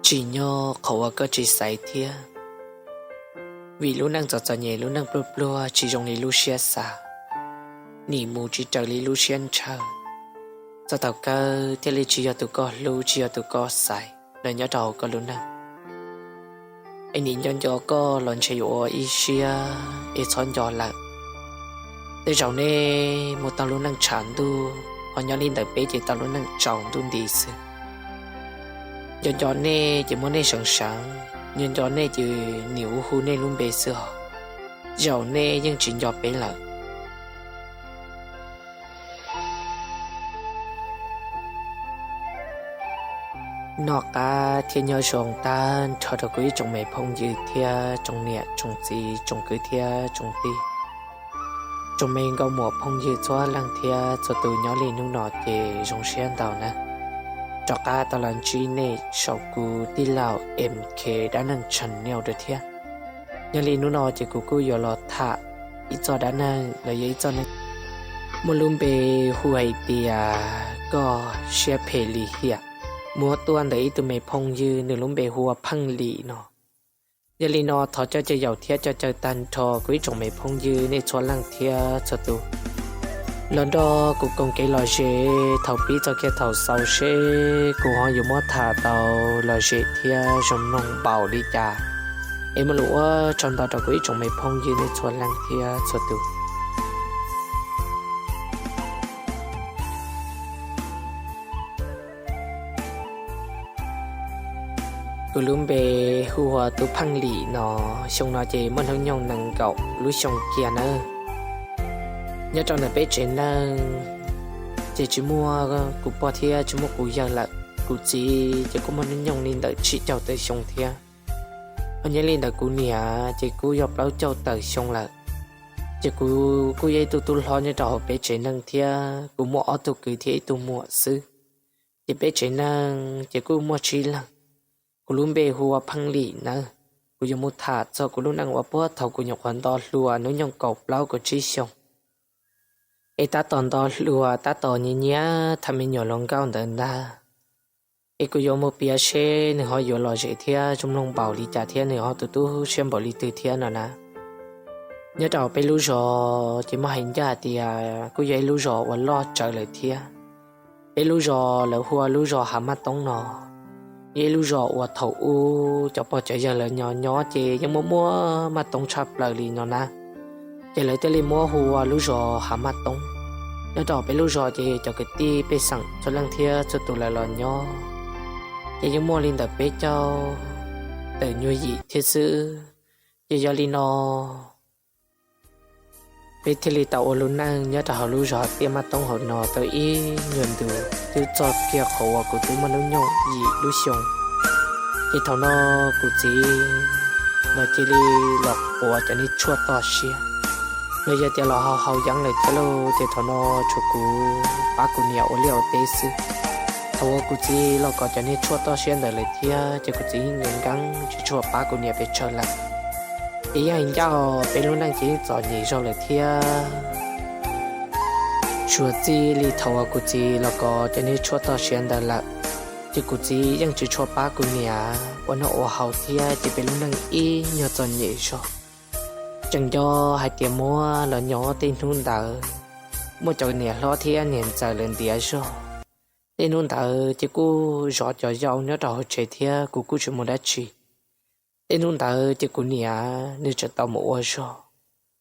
Tsim nyog qhov uas koj tsis xaiv thiab, vim lub neej txom txom nyem, lub neej pluag pluag tsis zoo li lub siab xav, nim mus tsis raws li lub siab ntshaw, txog thaum kawg thiaj li tsis yog tus koj hlub, tsis yog tus koj xaiv los nyob rau hauv koj lub neej. Es nim nco nco koj los ntshe yuav ua ib siab es txhob nco lawm. Tej zaum nej mus tau lub neej tshav ntuj, ho nyob li ntawm peb ces tau lub neej tsaus ntuj nti xwb. Nco nco nej ces muab nej seev seev, nco nco nej ces nim ua hu nej lub npe xwb os. Zaum nej yeej tsis nco peb lawm. Noj qab thiab nyob zoo tag nrho rau kuv ib tsoom me phooj ywg thiab tsoom niam tsoom txiv tsoom kwv thiab tsoom tij, tsoom me nkauj muam phooj ywg txhua leej thiab txhua tus nyob li hnub no ces zoo siab ntau na, rov qab tau los ntsib nej saum kuv tij laug M K dab neeg channel dua thiab. Nyob li hnub no ces kuv kuj yuav los tham ib txoj dab neeg los yog ib txoj neej muaj lub npe hu hais tias koj siab phem lim hiam, muab tuaj ntawm ib tug me phooj ywg nws lub npe hu ua Pheej Lim no. Yog li no thov cov caw yaum thiab cov caw tag nrho kuv ib tsoom me phooj ywg nej txhua leej thiab txhua tus los nrog kuv koom kev lom zem thaum pib txog kiag thaum xaus seb kuv ho yuav muab tham tau lom zem thiab zoo mloog npaum li cas. Es muaj lus ua tsaug ntau rau kuv ib tsoom me phooj ywg nej txhua leej thiab txhua tus. Kuv lub npe hu ua Tub Pheej Lim no, xyoo no ces muaj hnub nyoog nees nkaum lub xyoo kiag nawb. Nyob rau ntawm peb tsev neeg ces tsis muaj kuv pog thiab tsis muaj kuv yawg lawm. Kuv txiv ces kuj muaj hnub nyoog li ntawm tsib caug tawm xyoo thiab. Ho nyob li ntawm kuv niam ces kuj yog plaub caug tawm xyoo lawm. Ces kuv kuj yog ib tug tub hlob nyob rau hauv peb tsev neeg thiab kuv muaj ob tug kwv thiab ib tug muam xwb. Ces peb tsev neeg ces kuj muaj tsib leeg. Kuv lub npe hu ua Pheej Lim nawb. Kuv yuav mus tham txog kuv lub neej uas puag thaum kuv nyuam qhuav nto hluas hnub nyoog kaum plaub kaum tsib xyoo, es tab tom nto hluas tab tom nyiam nyiam tham me nyuam hluas nkauj ntawd ntag. Es kuv yuav mus piav seb nws ho yuav lom zem thiab zoo mloog npaum li cas thiab nws ho tu tu siab npaum li twg thiab no na. Nyob rau peb lub zos ces muaj hais ncaj tias kuj yog ib lub zos uas loj tsawv lawm thiab. Peb lub zos lawv hu ua lub zos Hav Maj Toob no, yog ib lub zos uas thaum ub cov pog cov yawg lawv nyob nyob ces yeej muaj muaj maj toob tshaj plaws li no na. Ces lawv thiaj li muab hu ua lub zos Hav Maj Toob. Nyob rau peb lub zos ces cov kwv tij pej xeem txhua leej thiab txhua tus lawv los nyob ces yeej muaj li ntawm peb caug tawm nyuag yim thiab xwb. Ces yog li no peb thiaj li tau ua lub neej nyob rau hauv lub zos Tiaj Maj Toob hauv no tau ib nyuag ntus, twb txog kiag qhov uas kuv twb muaj hnub nyoog yim lub xyoo. Ces thaum no kuv txiv los cia li los quav cov niag tshuaj toj siab, los yog tias los haus haus yeeb lawm thiab lauj. Ces thaum no tshuav kuv pab kuv niam ua liaj ua teb xwb. Thaum uas kuv txiv los quav cov niag tshuaj toj siab ntawd lawm thiab ces kuv txiv yeej nkees nkees tsis tshua pab kuv niam pes tsawg lawm. Ces yeej hais ncaj peb lub neej ces yeej txom nyem zog lawm thiab. Suav txij li thaum uas kuv txiv los quav cov niag tshuaj toj siab ntawd lawm, ces kuv txiv yeej tsis tshua pab kuv niam ua noj ua haus thiab ces peb lub neej ib nyuag txom nyem zog. Tseem nco hais tias muab los nyob tej hnub ntawd muaj cov niam hlob thiab niam ntxawm lawv ntiav zog. Tej hnub ntawd ces kuj zov cov yau nyob rau hauv tsev thiab kuv kuj tsis muaj dab tsi. Tej hnub ntawd ces kuv niam nws tseem tau mus ua zog,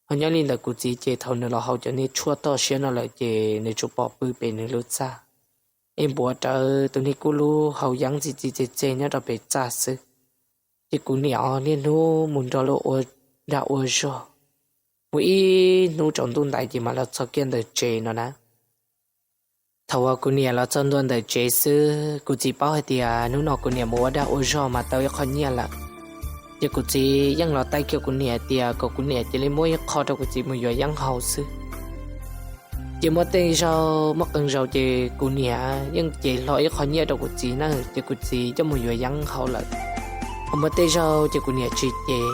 ho nyob li ntawd kuv txiv ces thaum nws los haus cov niag tshuaj toj siab no lawm ces nws tsuas pom pw pem nws lub txaj, es npuav rawv tus niag kub lub haus yeeb txi txi txeg txeg nyob rau pem txaj xwb. Ces kuv niam niaj hnub mus nrog luag ua dag ua zog, mus ib hnub tsaus ntuj ntais ces mam los txog kiag ntawm tsev no na. Thaum uas kuv niam los txog ntua ntawm tsev xwb, kuv txiv paub hais tias hnub no kuv niam mus ua dag ua zog mas tau ib qho nyiaj lawm. Ces kuv txiv yeej los taij kiag kuv niam tias kom kuv niam cia li muab ib qho rau kuv txiv mus yuav yeeb haus xwb. Ces muaj tej zaug muaj qee zaus ces kuv niam yeej cev hlo ib qho nyiaj rau kuv txiv na, ces kuv txiv coj mus yuav yeeb haus lawm. Ho muaj tej zaug ces kuv niam tsis cev.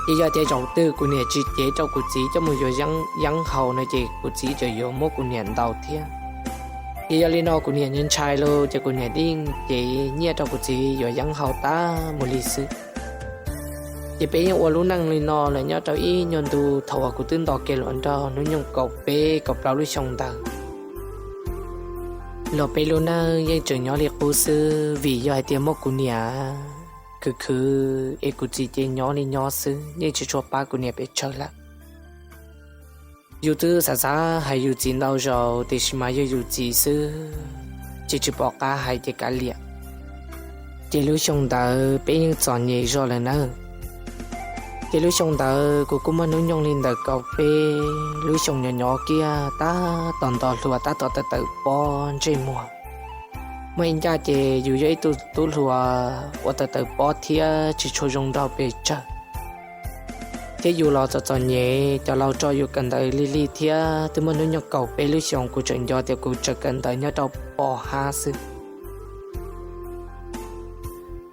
Ces yog tias zaum twg kuv niam tsis cev rau kuv txiv coj mus yuav yeeb haus no ces kuv txiv tseem yuav muab kuv niam ntaus thiab. Ces yog li no kuv niam ntshai lawm ces kuv niam yeej cev nyiaj rau kuv txiv yuav yeeb haus tag mus li xwb. Ces peb yeej ua lub neej li no lawm nyob rau ib nyuag ntu thaum uas kuv twb nto kiag hluas nraug hnub nyoog kaum peb kaum plaub lub xyoo ntawd los peb lub neej yeej tseem nyob li qub xwb vim yog hais tias muaj kuv niam khwv khwv es kuv txiv ces nyob li nyob xwb yeej tsis tshua pab kuv niam pes tsawg lawm. Yus twb xav xav hais yus txiv ntau zaus tiam sis mas yog yus txiv xwb ces tsis pom qab hais ces kav liam. Ces lub xyoo ntawd peb yeej txom nyem zog lawm nawb. Ces lub xyoo ntawd kuv kuj muaj hnub nyoog li ntawm kaum peb lub xyoo nyob nyob kiag tab tom nto hluas tab tom tawm tawm pob ntsej muag. Muaj ib ncaj ces yus yog ib tug tub hluas uas tawm tawm pob thiab tsis tshua zoo nraug pes tsawg thiab yus los txom txom nyem cov laus tso yus kawm ntawv lig lig thiab twb muaj hnub nyoog kaum peb lub xyoos kuv tseem nco tias kuv tseem kawm ntawv nyob rau pos hab xwb.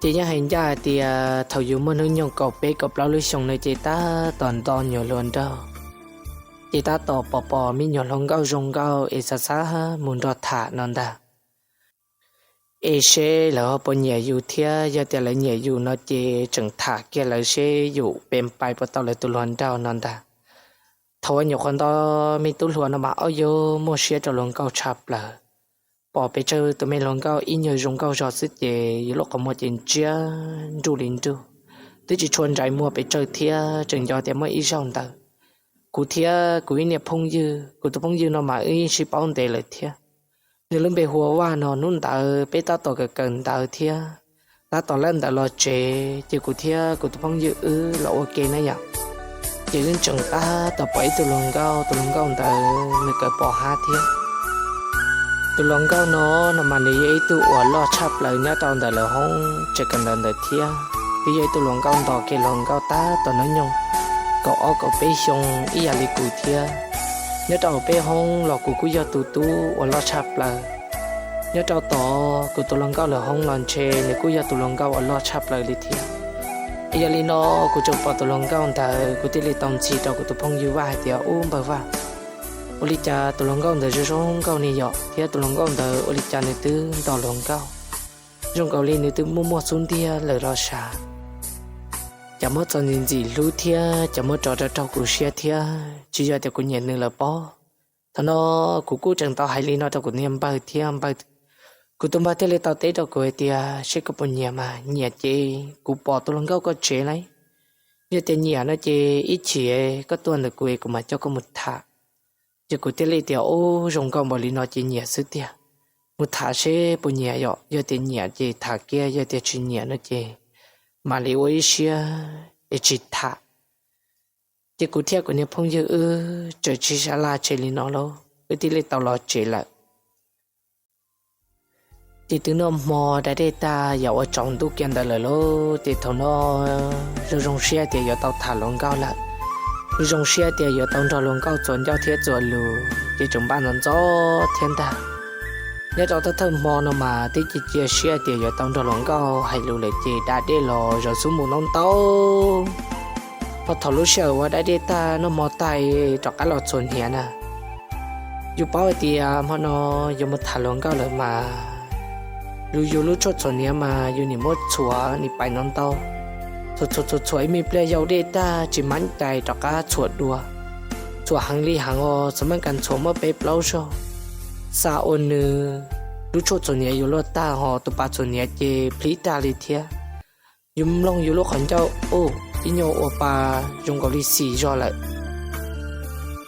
Ces yeej hais ncaj hais tias thaum yus muaj hnub nyoog kaum peb kaum plaub lub xyoos no ces tab tom nto nyuam hluas nraug, ces tab tom pom pom me nyuam hluas nkauj zoo nkauj es xav xav mus nrog tham no ntag. Es seb lawv ho puas nyiam yus thiab yog tias lawv nyiam yus no ces tseem tham kiag lawv seb yus pe pais puas tau lawv tus hluas nraug no ntag. Thaum uas nyuam qhuav nto me tub hluas no mas ob yug muaj siab rau hluas nkauj tshaj plaws. Pom pes tsawg tus me hluas nkauj ib nyuag zoo nkauj zog xwb ces yus lub qhov muag ces ntsiab nruj li nruj, twb tsis tshua ntsais muag pes tsawg thiab tseem nco tias muaj ib zaug ntawd kuv thiab kuv ib niag phooj ywg, kuv tus phooj ywg no mas wb yeej sib paub ntev lawm thiab. Nws lub npe hu ua Vaj no, hnub ntawd peb tab tom kawm kawm ntawv thiab tab tom lawb ntawv los tsev ces kuv thiab kuv tus phooj ywg wb los ua ke na yom. Ces wb tseem tab tom pom ib tug hluas nkauj, tus hluas nkauj ntawd nws kawm pos hab thiab. Tus hluas nkauj no no mas nws yog ib tug uas loj tshaj plaws nyob rau ntawm lawv hoob tsev kawm ntawv ntawd thiab, twb yog ib tug hluas nkauj nto kiag hluas nkauj tab tom hnub nyoog kaum ob kaum peb xyoo ib yam li kuv thiab. Nyob rau peb hoob los kuv kuj yog tus tub uas loj tshaj plaws. Nyob rau tod kuv tus hluas nkauj lawv hoob los ntshe nws kuj yog tus hluas nkauj uas loj tshaj plaws li thiab. Yog li no kuv tseem pom tus hluas nkauj ntawd kuv thiaj li tau ntxhi rau kuv tus phooj ywg Vaj hais tias, Ub npawg Vaj, ua li cas tus hluas nkauj ntawd zoo zoo nkauj ne yom, thiab tus hluas nkauj ntawd ua li cas nws twb nto hluas nkauj, zoo nkaus li nws twb muaj muaj xub ntiag lawm los sav. Cas muab txo ntxim ntxim hlub thiab cas muab rov rau raug kuv siab thiab tsis yog tias kuv nyiam nws lawm pob. Thaum no kuv kuj tseem tau hais li no rau kuv niag npawg thiab npawg, kuv tus npawg thiaj li tau teb rau kuv hais tias, Seb koj puas nyiam mas nyiam ces kuv pom tus hluas nkauj koj tsev lauj. Yog tias nyiam no ces ib chim koj tuaj ntawm kuv es kuv mam coj koj mus tham. Ces kuv thiaj li tias, Ub, zoo nkauj npaum li no ces nyiam xwb tiag. Mus tham seb puas nyiam yom, yog tias nyiam ces tham kiag, yog tias tsis nyiam no ces mam li ua ib siab es tsis tham. Ces kuv thiab kuv niag phooj ywg wb tseem sib sab laj tseg li no lauj, wb thiaj li tau los tsev lawm. Ces twb noj hmo da dej tag yam ua tsaus ntuj kiag ntawd lawm lauj, ces thaum no zoo zoo siab tias yuav tau tham hluas nkauj lawm, zoo zoo siab tias yuav tau nrog hluas nkauj txuas ncauj thiab txuas lus ces tseem npaj ntxov ntxov thiab ntag. Nyob rau thawj thawj hmo no mas twb cia cia siab tias yuav tau nrog hluas nkauj hais lus lawm ces da dej los zaum xub mus ntaub ntaub. Ho thaum lub sij hawm uas da dej tag noj hmo tag rov qab los txhuam hniav na, yus paub hais tias hmo no yuav mus tham hluas nkauj lawm mas, lus yus lub tshuaj txhuam hniav mas yus nim muab txhuam nim pais ntaub ntaub, txhuam txhuam txhuam txhuam ib me pliag yau dej tag tsis maj cais rov qab txhuam dua. Txhuam heev li heev os, txhuam maj kas txhuam muaj peb plaub zaug, xa ua nws lub tshuaj txhuam hniav yuav luaj tag ho tus pas txhuam hniav ces plhib tag li thiab. Yus mloog yus lub qhov ncauj, ub, ib nyuag ua pa zoo nkaus li xis zog lawm.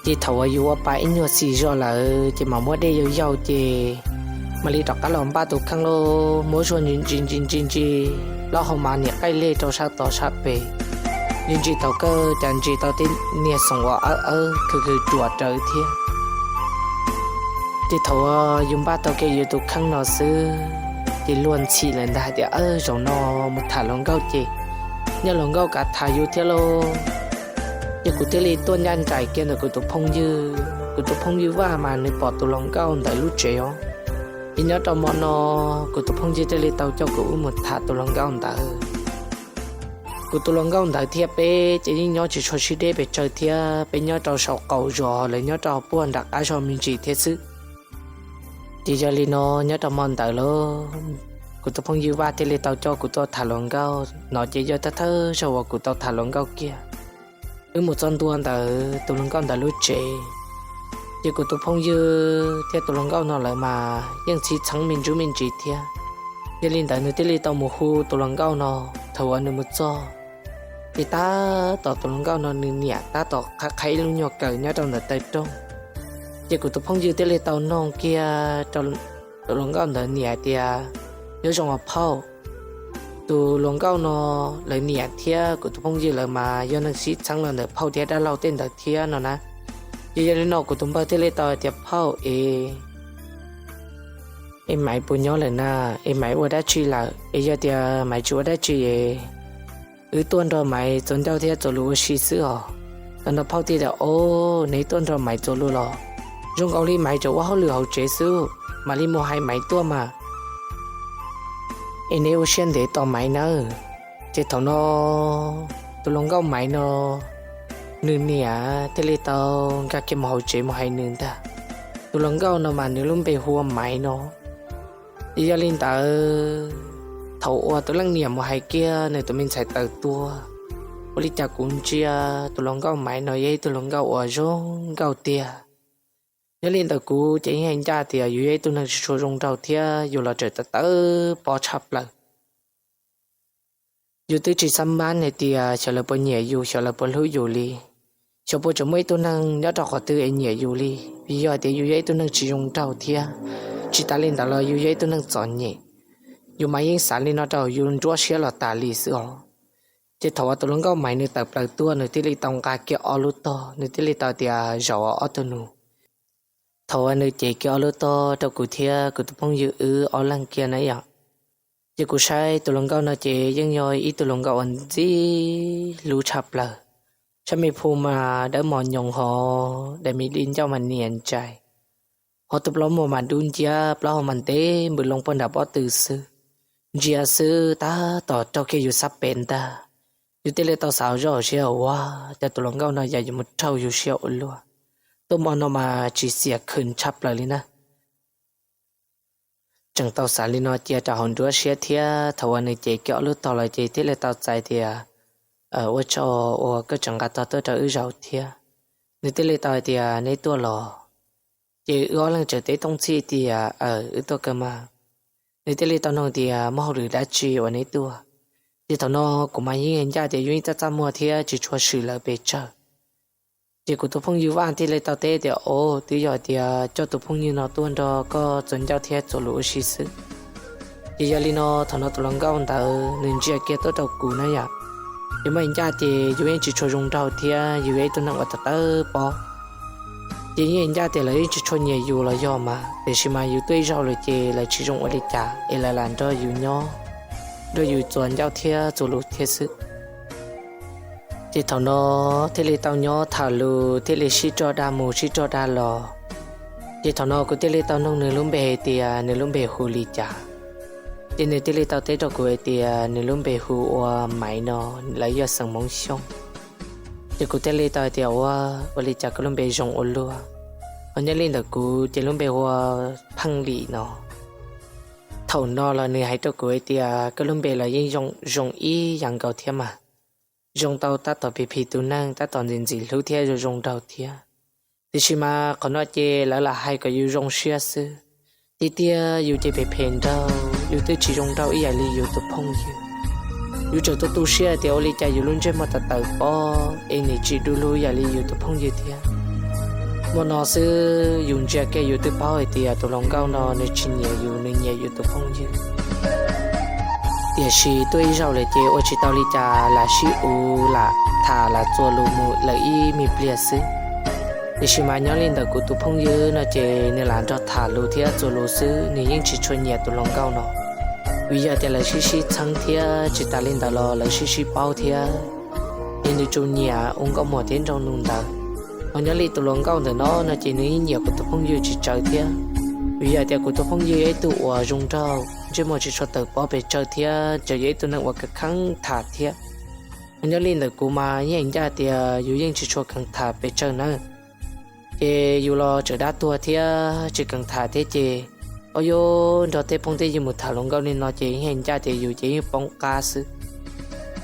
Ces thaum uas yus ua pa ib nyuag xis zog lawm ces mam muab dej yau yau ces mam li rov qab los npaj tus kheej lauj, muab zuag ntsis ntsis ntsis ntsis ntsis, plaub hau mas niam qaij leg rau sab tod sab pem, ntsis ntsis thaum kawg cas ntsis tau tej niag xoom uas awb awb khwv khwv ruam rawv thiab. Ces thaum uas yus npaj tau kiag yus tus kheej no xwb, ces luag ntxhi lawm ntag hais tias, Ab, zaum no mus tham hluas nkauj ces nyob hluas nkauj kav tham yus thiab lauj. Ces kuv thiaj li tuaj ncaj nraim kiag ntawm kuv tus phooj ywg, kuv tus phooj ywg Vaj mas nws pom tus hluas nkauj ntawd lub tsev os. Ces nyob rau hmo no kuv tus phooj ywg thiaj li tau coj kuv wb mus tham tus hluas nkauj ntawd. Kuv tus hluas nkauj ntawd thiab peb ces yeej nyob tsis tshua sib deb pes tsawg thiab, peb nyob rau saum qaum zos, lawv nyob rau puag nram qab zos me ntsis thiab xwb. Ces yog li no nyob rau hmo ntawd los kuv tus phooj ywg Vaj thiaj li tau coj kuv tuaj tham hluas nkauj no ces yog thawj thawj zaug uas kuv tau tham hluas nkauj kiag. Wb mus txog ntua ntawm tus hluas nkauj ntawd lub tsev, ces kuv tus phooj ywg thiab tus hluas nkauj no lawv mas yeej txhib txheeb me ntsis me ntsis thiab. Yog li ntawd nws thiaj li tau mus hu tus hluas nkauj no. Thaum uas nws mus txog, ces tab tom tus hluas nkauj no nws niam tab tom qhaib qhaib ib lub nyuag kawm nyob rau ntawm taw rooj. Ces kuv tus phooj ywg thiaj li tau noog kiag rau tus hluas nkauj ntawd niam tias, Nyob zoo os phauj. Tus hluas nkauj no lawv niam thiab kuv tus phooj ywg lawv mas yog neeg sib txheeb los ntawm phauj thiab dab laug tej ntawd thiab no na. Ces yog li no kuv tus npawg thiaj li tau hais tias, Phauj es, es Maiv puas nyob lawm na? Es Maiv ua dab tsi lawm? Es yog tias Maiv tsis ua dab tsi es wb tuaj nrog Maiv txuas ncauj thiab txuas lus ua si xwb os. Thaum no phauj thiaj tias, Os, neb tuaj nrog Maiv txuas lus los? Zoo nkaus li Maiv tseem ua hauj lwm hauv tsev xwb, mam li mus hais Maiv tuaj mas. Es neb ua siab ntev tos Maiv nawb. Ces thaum no tus hluas nkauj Maiv no nws niam thiaj li tau nkag kiag mus hauv tsev mus hais nws ntag. Tus hluas nkauj no mas nws lub npe hu ua Maiv no. Ces yog li ntawd, thaum uas tus leej niam mus hais kiag nws tus me ntxhais tawm tuaj, ua li cas kuv ntsia tus hluas nkauj Maiv no yog ib tug hluas nkauj uas zoo nkauj tiag. Nyob li ntawd kuv ces yeej hais ncaj tias yus yog ib tug neeg tsis tshua zoo nraug thiab yus los tseem tawv tawv pob tshaj plaws. Yus twb tsis xav mab hais tias xyov lawv puas nyiam yus, xyov lawv puas hlub yus li, xyov puas tseem muaj ib tug neeg nyob rau qhov twg es nyiam yus li, vim yog hais tias yus yog ib tug neeg tsis zoo nraug thiab. Tsis tas li ntawd los yus yog ib tug neeg txom nyem. Yus mas yeej xav li no rau yus nruab siab los tas li xwb os. Ces thaum uas tus hluas nkauj Maiv nws tawm plaws tuaj nws thiaj li tau nqa kiag ob lub tog, nws thiaj li tau tias, Zaum ob tug nus. Thaum uas nws cev kiag ob lub tog rau kuv thiab kuv tus phooj ywg wb ob leeg kiag na yom, ces kuv saib tus hluas nkauj no ces yeej yog ib tug hluas nkauj uas ntxim hlub tshaj plaws. Sab me phu mas dawb mos nyoos hos daim me di ncauj mas niam ntsais, hos tus plaub muag mas dub nciab, plaub hau mas ntev npws loo puag nram pob tw xwb. Ntsia xwb tab tom raug kiag yus sab pem ntag. Yus thiaj li tau xav zoj hauv siab ua cas tus hluas nkauj no yam yuav mus raug yus siab ua luaj. Tuaj hmo no mas tsis xiam khwm tshaj plaws li na. Tseem tau xav li no cia rau hauv nruab siab thiab thaum uas nws cev kiag ob lub tog los ces thiaj li tau txais tias, Ua tsaug uas koj tseem nqa tog tuaj rau wb zaum thiab. Nws thiaj li tau hais tias, Neb tuaj los? Ces wb ob leeg tseem teb tooj txhij tias, Aw, wb tuaj kawg mas. Nws thiaj li tau nug tias, Muaj hauj lwm dab tsi uas neb tuaj? Ces thaum no kuv mas yeej ncaj tias yus yeej txaj txaj muag thiab tsis tshua swm lawv pes tsawg. Ces kuv tus phooj ywg Vaj thiaj li tau teb tias, Os, twb yog tias coj tus phooj ywg no tuaj nrog koj txuas ncauj thiab txuas lus ua si xwb. Ces yog li no thaum no tus hluas nkauj ntawd nws ntsia kiag tuaj rau kuv na yom, ces muaj ib ncaj ces yus yeej tsis tshua zoo nraug thiab yus yog ib tug neeg uas tawv tawv pob. Ces yeej ncaj tias lawv yeej tsis tshua nyiam yus los yog mas, tiam sis mas yus tuaj ib zaug lawm ces lawv tsis zoo ua li cas es lawv lam nrog yus nyob, nrog yus txuas ncauj thiab txuas lus thiab xwb. Ces thaum no thiaj li tau nyob tham lus thiaj li sib roj dag mus sib roj dag los. Ces thaum no kuv thiaj li tau nug nws lub npe hais tias nws lub npe hu li cas. Ces nws thiaj li tau teb rau kuv hais tias nws lub npe hu ua Maiv no, lawv yog xeem Hmoob Xyooj. Ces kuv thiaj li tau hais tias, Ua, ua li cas koj lub npe zoo ua luaj? Ho nyob li ntawm kuv ces lub npe hu ua Pheej Lim no. Thaum no los nws hais rau kuv hais tias koj lub npe los yeej zoo ib yam nkaus thiab mas, zoo tau tab tom phim phim tus neeg, tab tom ntxim ntxim hlub thiab zoo zoo nraug thiab. Tiam sis mas qhov no ces lawv lam hais kom yus zoo siab xwb. Tiag tiag yus ces phem phem nraug, yus twb tsis zoo nraug ib yam li yus tus phooj ywg. Yus tseem tu tu siab tias ua li cas yus lub ntsej muag tawv tawv pob es nim tsis du lug ib yam li yus tus phooj ywg thiab. Hmo no xwb yus ntsia kiag yus twb paub hais tias tus hluas nkauj no nws tsis nyiam yus, nws nyiam yus tus phooj ywg. Tiam sis tuaj ib zaug lawm ces ua tsis tau li cas, lam sib uv lam tham lam txuas lus mus lawm ib me pliag xwb. Tiam sis mas nyob li ntawm kuv tus phooj ywg no ces nws lam nrog tham lus thiab txuas lus xwb, nws yeej tsis tshua nyiam tus hluas nkauj no. Vim yog tias lawv sib sib txheeb thiab tsis tas li ntawd los lawv sib sib paub thiab, ces nws tsuas nyiam ua nkauj muam thiab nrog nws ntawd. Ho nyob li tus hluas nkauj ntawm no no ces nws yeej nyiam kuv tus phooj ywg tsis tsawg thiab. Vim yog tias kuv tus phooj ywg yog ib tug uas zoo nraug, ntsej muag tsis tshua tawm pob pes tsawg thiab tseem yog ib tug neeg uas kheev kheev tham thiab. Ho nyob li ntawm kuv mas yeej ncaj tias yus yeej tsis tshua kheev tham pes tsawg nawb. Ces yus los tseem dab tuag thiab tsis kheev tham thiab ces Ob yug nrog tej phooj tej ywg mus tham hluas nkauj li no ces yeej ncaj tias yus ces yeej poob qab xwb.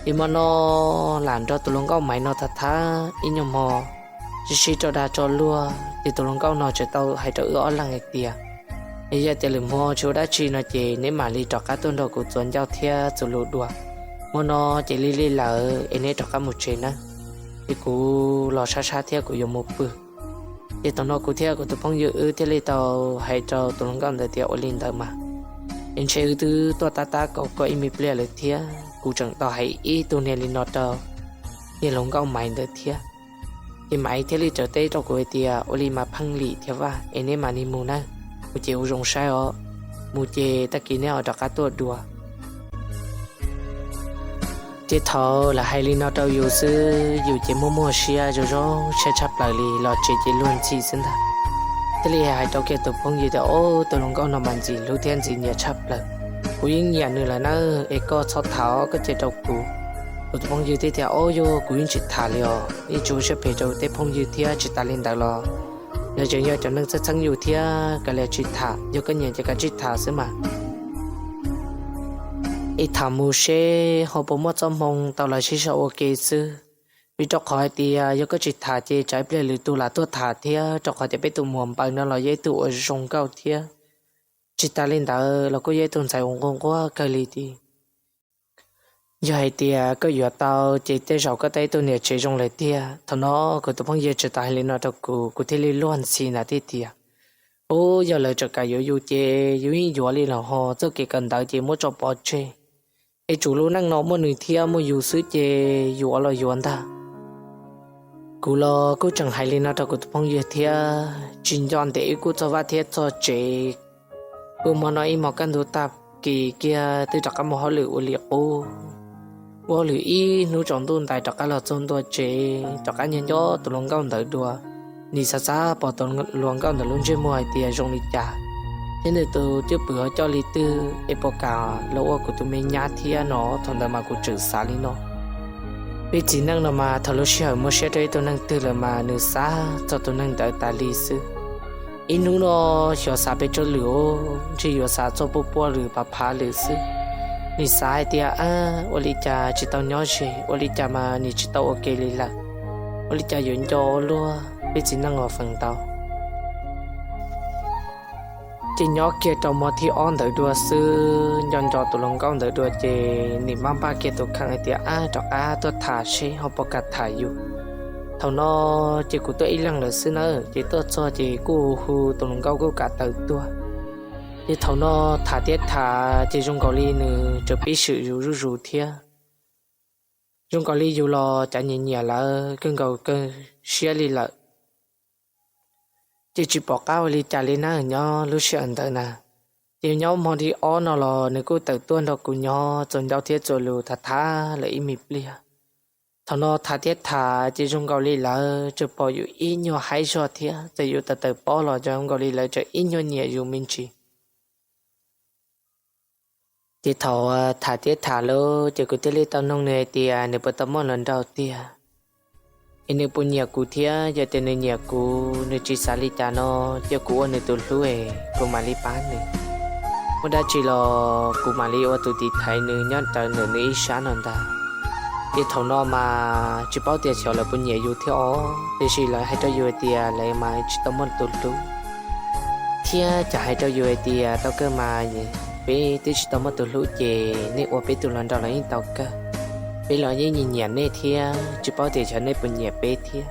Ces hmo no lam nrog tus hluas nkauj Maiv no tham thab ib nyuag hmo, sib sib rau dag rau luag ces tus hluas nkauj no tseem tau hais rau wb ob leeg hais tias, es yog tias lwm hmo tsis ua dab tsi no ces neb mam li rov qab tuaj nrog kuv txuas ncauj thiab txuas lus dua. Hmo no ces lig lig lawm es neb rov qab mus tsev nawb, ces kuv los sab sab thiab kuv yuav mus pw. Ces thaum no kuv thiab kuv tus phooj ywg wb thiaj li tau hais rau tus hluas nkauj ntawd tias, ua li ntawd mas es ntshe wb twb tuaj tab tab kaum koj ib me pliag lawm thiab, kuv tseem tau hais ib tug niag li no rau niag hluas nkauj Maiv ntawd thiab. Ces Maiv thiaj li teb rau kuv hais tias, ua li mas pheej lim thiab Vaj, es neb mam li mus nawb, mus ces ua zoo saib os, mus ces tag kis neb ho rov qab tuaj dua. Ces thaum lawv hais li no rau yus xwb yus ces muaj muaj siab zoo zoo siab tshaj plaws li, los tsev ces luag ntxhi xwb ntag. Thiaj li hais rau kiag tus phooj ywg tias, o, tus hluas nkauj no mas ntxim hlub thiab ntxim nyiam tshaj plaws, kuv yeej nyiam nws lawm na, es koj txhob tham os, koj cia rau kuv. Kuv tus phooj ywg thiaj tias, o, yog kuv yeej tsis tham li os, yeej tsis ua siab phem rau tej phooj ywg thiab, tsis tas li ntawd los lawv tseem yog cov neeg txheeb txheeb yus thiab, kav liam tsis tham, yog koj nyiam ces kav tsij tham xwb mas. Es tham mus seb ho puas muaj txoj hmoo tau los sib sau ua ke xwb, vim rau qhov hais tias yog koj tsis tham ces tsam ib pliag lwm tus lam tuaj tham thiab, rau qhov tias peb tus muam npaws no los yog ib tug uas zoo nkauj thiab, tsis tas li ntawd los kuj yog ib tug ntxhais uas nquag nquag kawg li thiab. Yog hais tias koj yuav tau ces tej zaum koj tau ib tug niam tsev zoo lawm tiag. Thaum no kuv tus phooj ywg tseem tau hais li no rau kuv, kuv thiaj li luag ntxhi ntag thiab tias, u, yog lawv tseem kam yuav yus ces yus yeej yuav li los ho, txoj kev kawm ntawv ces muab tso pov tseg, es tsum lub neej no muaj nws thiab muaj yus xwb ces yuav los yuav ntag. Kuv los kuj tseem hais li no rau kuv tus phooj ywg thiab, tsis nco ntev wb kuj txog vaj thiab txog tsev. Kuj hmo no ib hmos kaj ntug tag kis kiag twb rov qab mus hauj lwm ua li qub. Ua hauj lwm ib hnub tsaus ntuj ntais rov qab los txog ntua tsev, rov qab nyob nco tus hluas nkauj ntawd dua. Nim xav xav pom tus hluas nkauj ntawd lub ntsej muag hais tias zoo li cas, thiab nws tus cwj pwm ho coj li twg es puas kam los ua kuv tus me nyab thiab no, thaum ntawd mas kuv tseem xav li no. Peb txiv neej no mas thaum lub sij hawm muaj siab rau ib tug neeg twg lawm mas nws xav txog tus neeg ntawd tas li xwb. Ib hnub no xyov xav pes tsawg lwm os, ntshe yuav xav txog pua pua lwm phav phav lwm xwb. Nim xav hais tias, ua li cas tsis tau nyob ze, ua li cas mas nim tsis tau ua ke li lawm, ua li cas yuav nco ua luaj, peb txiv neej uas feem ntau. Ces nyob kiag rau hmo thib ob ntawd dua xwb, nco nco tus hluas nkauj ntawd dua ces nim maj npaj kiag tus kheej hais tias, ab, rov qab tuaj tham seb ho puas kam tham yus. Thaum no ces kuv tuaj ib leeg lawm xwb nawb, ces tuaj txog ces kuj hu tus hluas nkauj kuj kam tawm tuaj. Ces thaum no tham thiab tham ces zoo nkaus li nws tseem pib swm yus zuj zus thiab. Zoo nkaus li yus los cav nyiam nyiam lawv kawg nkaus kawg siab li lawm. Ces tsis pom qab ua li cas li na, nyob lub sij hawm ntawd na. Ces nyob hmo thib ob no los nws kuj tawm tuaj nrog kuv nyob txuas ncauj thiab txuas lus tham tham lawm ib me pliag. Thaum no tham thiab tham ces zoo nkaus li lawv tseem pom yus ib nyuag haib zog thiab, txawm yus tawm tawm pob los zoo nkaus li lawv tseem ib nyuag nyiam yus me ntsis. Ces thaum tham thiab tham lawm ces kuv thiaj li tau noog nws hais tias nws puas tau muaj hluas nraug tiag, es nws puas nyiam kuv thiab, yog tias nws nyiam kuv, nws tsis xav li cas no, cia kuv ua nws tus hlub es kuv mam li pab nws. Muaj dab tsi los kuv mam li ua tus tiv thaiv nws nyob rawv nws ib sab no ntag. Ces thaum no mas tsis paub tias xyov lawv puas nyiam yus thiab os, tiam sis lawv hais rau yus hais tias lawv mas tsis tau muaj tus hlub, thiab cas hais rau yus hais tias tau kawg mas, peb twb tsis tau muaj tus hlub ces nej ua peb tus hluas nraug los yeej tau kawg. Peb los yeej nyiam nyiam nej thiab tsis paub tias xyov nej puas nyiam peb thiab.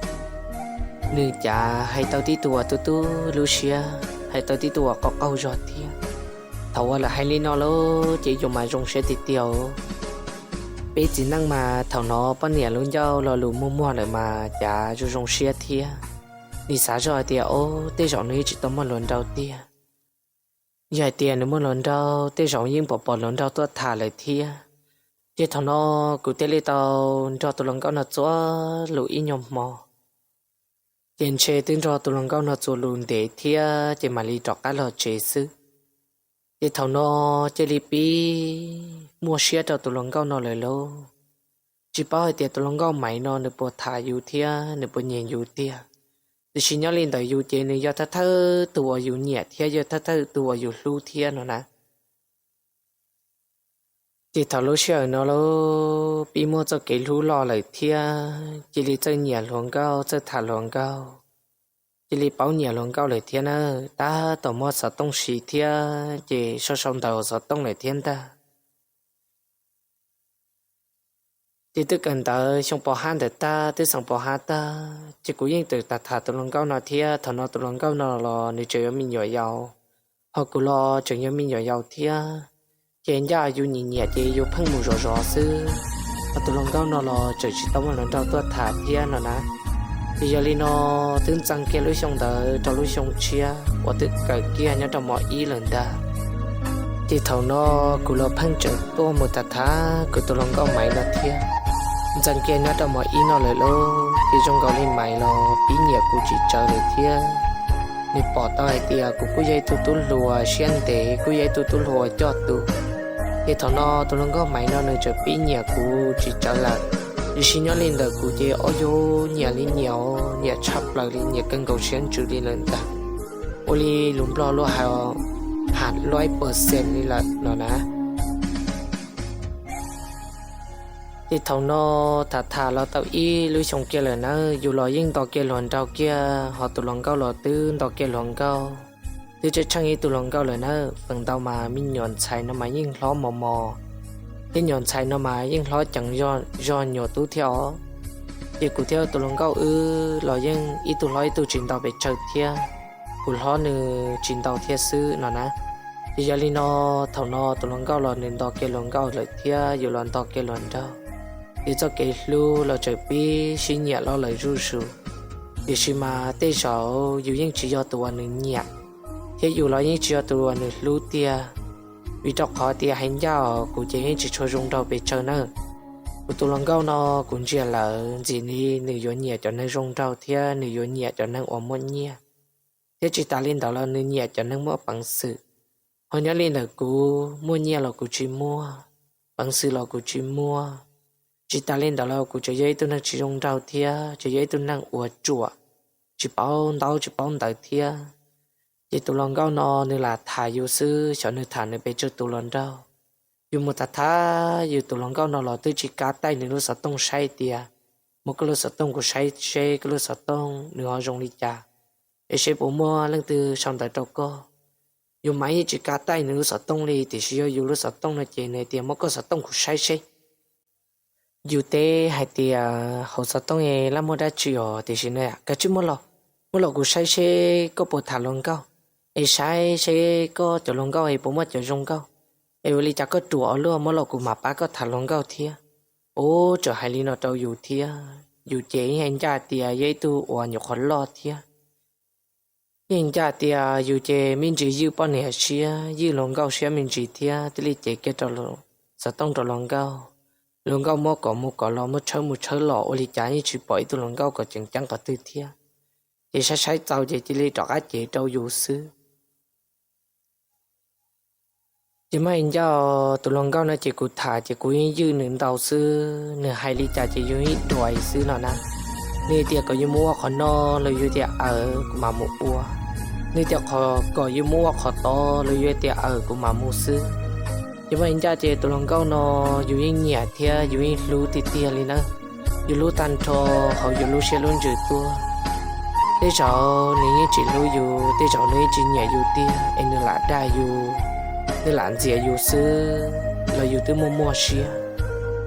Nws cas hais tau tib tug uas tu tu lub siab, hais tau tib tug uas qaug qaug zog thiab. Thaum uas lawv hais li no lawm ces yus mas zoo siab tiag tiag. Peb txiv neej mas thaum no poj niam lub ncauj lo lus muag muag lawm mas cas zoo zoo siab thiab. Nim xav zoj hais tias, o, tej zaum nws yeej tsis tau muaj hluas nraug tiag. Yog hais tias nws muaj hluas nraug tej zaum yeej pom pom hluas nraug tuaj tham lawm thiab. Ces thaum no kuv thiaj li tau nrog tus hluas nkauj no txuas lus ib nyuag hmo. Ces ntshe twb nrog tus hluas nkauj no txuas lus ntev thiab ces mam li rov qab los tsev xwb. Ces thaum no cia li pib muaj siab rau tus hluas nkauj no lawm lauj. Tsis paub hais tias tus hluas nkauj Maiv no nws puas tham yus thiab nws puas nyiam yus tiag. Tiam sis nyob li ntawm yus ces nws yog thawj thawj tus uas yus nyiam thiab yog thawj thawj tus uas yus hlub thiab no na. Ces thaum lub sij hawm no lauj, pib muaj txoj kev hlub loj lawm thiab cia li txawj nyiam hluas nkauj, txawj tham hluas nkauj, cia li paub nyiam hluas nkauj lawm thiab na. Tab tom muab xov tooj siv thiab ces sau sau ntawv xov tooj lawm thiab ntag. Ces twb kawm ntawv xyoo pov hab ntawd tag, twb xeem pov hab tag ces kuv yeej tseem tham tham tus hluas nkauj no thiab. Thaum no tus hluas nkauj no los nws tseem yog me nyuam yaus, ho kuv los tseem yog me nyuam yaus thiab. Ces ncaj yus nyiam nyiam ces yus pheej mus zov zov xwb, ho tus hluas nkauj no los tseem tsis tau muaj hluas nraug tuaj tham thiab no na. Ces yog li no twb ntxeev kiag lub xyoo ntawd rau lub xyoo tshiab uas twb kawm kiag nyob rau mos ib lawm ntag. Ces thaum no kuv los pheej tseem tuaj mus tham tham kuv tus hluas nkauj Maiv no thiab. Ntxeev kiag nyob rau mos ib no lawm lauj, ces zoo nkaus li Maiv los pib nyiam kuv tsis tsawg lawm thiab. Nws pom tau hais tias kuv kuj yog ib tug tub hluas siab ntev, kuj yog ib tug tub hluas coj tus. Ces thaum no tus hluas nkauj Maiv no nws tseem pib nyiam kuv tsis tsawg lawm. Tiam sis nyob li ntawm kuv ces ob yug nyiam li nyiam, nyiam tshaj plaws li, nyiam kawg nkaus siab ntsws li lawm ntag. Ua li lus Nplog luag hais, ham luaj ib percent li lawm no na. Ces thaum no tham tham los tau ib lub xyoo kiag lawm na, yus los yeej nto kiag hluas nraug kiag, ho tus hluas nkauj los twb nto kiag hluas nkauj, twb tseem tsheej ib tug hluas nkauj lawm na. Feem ntau mas me nyuam ntxhais no mas yeej hlob mos mos, thiab nyuam ntxhais no mas yeej hlob ceev zog nyuam tub thiab os. Ces kuv thiab tus hluas nkauj wb los yeej ib tug hlob ib tug tsis ntau pes tsawg thiab, kuv hlob nws tsis ntau thiab xwb no na. Ces yog li no, thaum no tus hluas nkauj los nws nto kiag hluas nkauj lawm thiab yus los nto kiag hluas nraug, ces txoj kev hlub los tseem pib sib nyiam loj lawm zuj zus. Tiam sis mas tej zaum yus yeej tsis yog tus uas nws nyiam, thiab yus los yeej tsis yog tus uas nws hlub tiag. Vim rau qhov tias hais ncaj os, kuv ces yeej tsis tshua zoo nraug pes tsawg nawb. Kuv tus hluas nkauj no kuv ntsia lawm ntxim li nws yuav nyiam cov neeg zoo nraug thiab nws yuav nyiam cov neeg uas muaj nyiaj, thiab tsis tas li ntawd los nws nyiam cov neeg muaj peev xwm. Ho nyob li ntawm kuv, muaj nyiaj los kuv tsis muaj, peev xwm los kuv tsis muaj, tsis tas li ntawd los kuv tseem yog ib tug neeg tsis zoo nraug thiab tseem yog ib tug neeg uas ruam, tsis paub ntaub tsis paub ntawv thiab. Ces tus hluas nkauj no nws lam tham yus xwb, xyov nws tham nws pes tsawg tus hluas nraug. Yus mus tham tham yus tus hluas nkauj no los twb tsis kav taij nws lub xov tooj saib tias, muab koj lub xov tooj kuv saib seb koj lub xov tooj nws ho zoo li cas, es seb puas muaj leej twg sau ntawv rau koj. Yus mas yeej tsis kav taij nws lub xov tooj li, tiam sis yog yus lub xov tooj no ces nws tias muab koj xov tooj kuv saib seb. Yus teb hais tias hauv xov tooj laj muaj dab tsi os, tiam sis nws tias koj tsis muab los, muab los kuv saib seb koj puas tham hluas nkauj, es saib seb koj cov hluas nkauj es puas muaj cov zoo nkauj, es ua li cas koj ruam ua luaj, muab los kuv mam pab koj tham hluas nkauj thiab. Ub, tseem hais li no rau yus thiab, yus ces yeej hais ncaj tias yog ib tug uas nyuam qhuav loj thiab. Yeej ncaj tias yus ces me ntsis ywj poj niam siab, ywj hluas nkauj siab me ntsis thiab, thiaj li cev kiag rau xov tooj rau hluas nkauj. Hluas nkauj muab kom mus kom los, muab tshawb mus tshawb los, ua li cas yeej tsis pom ib tug hluas nkauj kom tseem ceeb qhov twg thiab. Ces saib saib txaus ces cia li rov qab cev rau yus xwb. Ces muaj ib ncauj tus hluas nkauj no ces kuv tham ces kuv yeej ywj nws ntau xwb, nws hais li cas ces yus yeej dua xwb no na. Nws tias kom yus mus ua qhov no los yus tias aws kuv mam mus ua, nws tias kom yus mus ua qhov tod los yus tias aws kuv mam mus xwb. Ces muaj ib ncauj ces tus hluas nkauj no yus yeej nyiam thiab yus yeej hlub tiag tiag li na. Yus hlub tag nrho hauv yus lub siab lub ntsws tuaj. Tej zaum nws yeej tsis hlub yus, tej zaum nws yeej tsis nyiam yus tiag es nws lam dag yus, nws lam ntxias yus xwb los yus twb muaj muaj siab,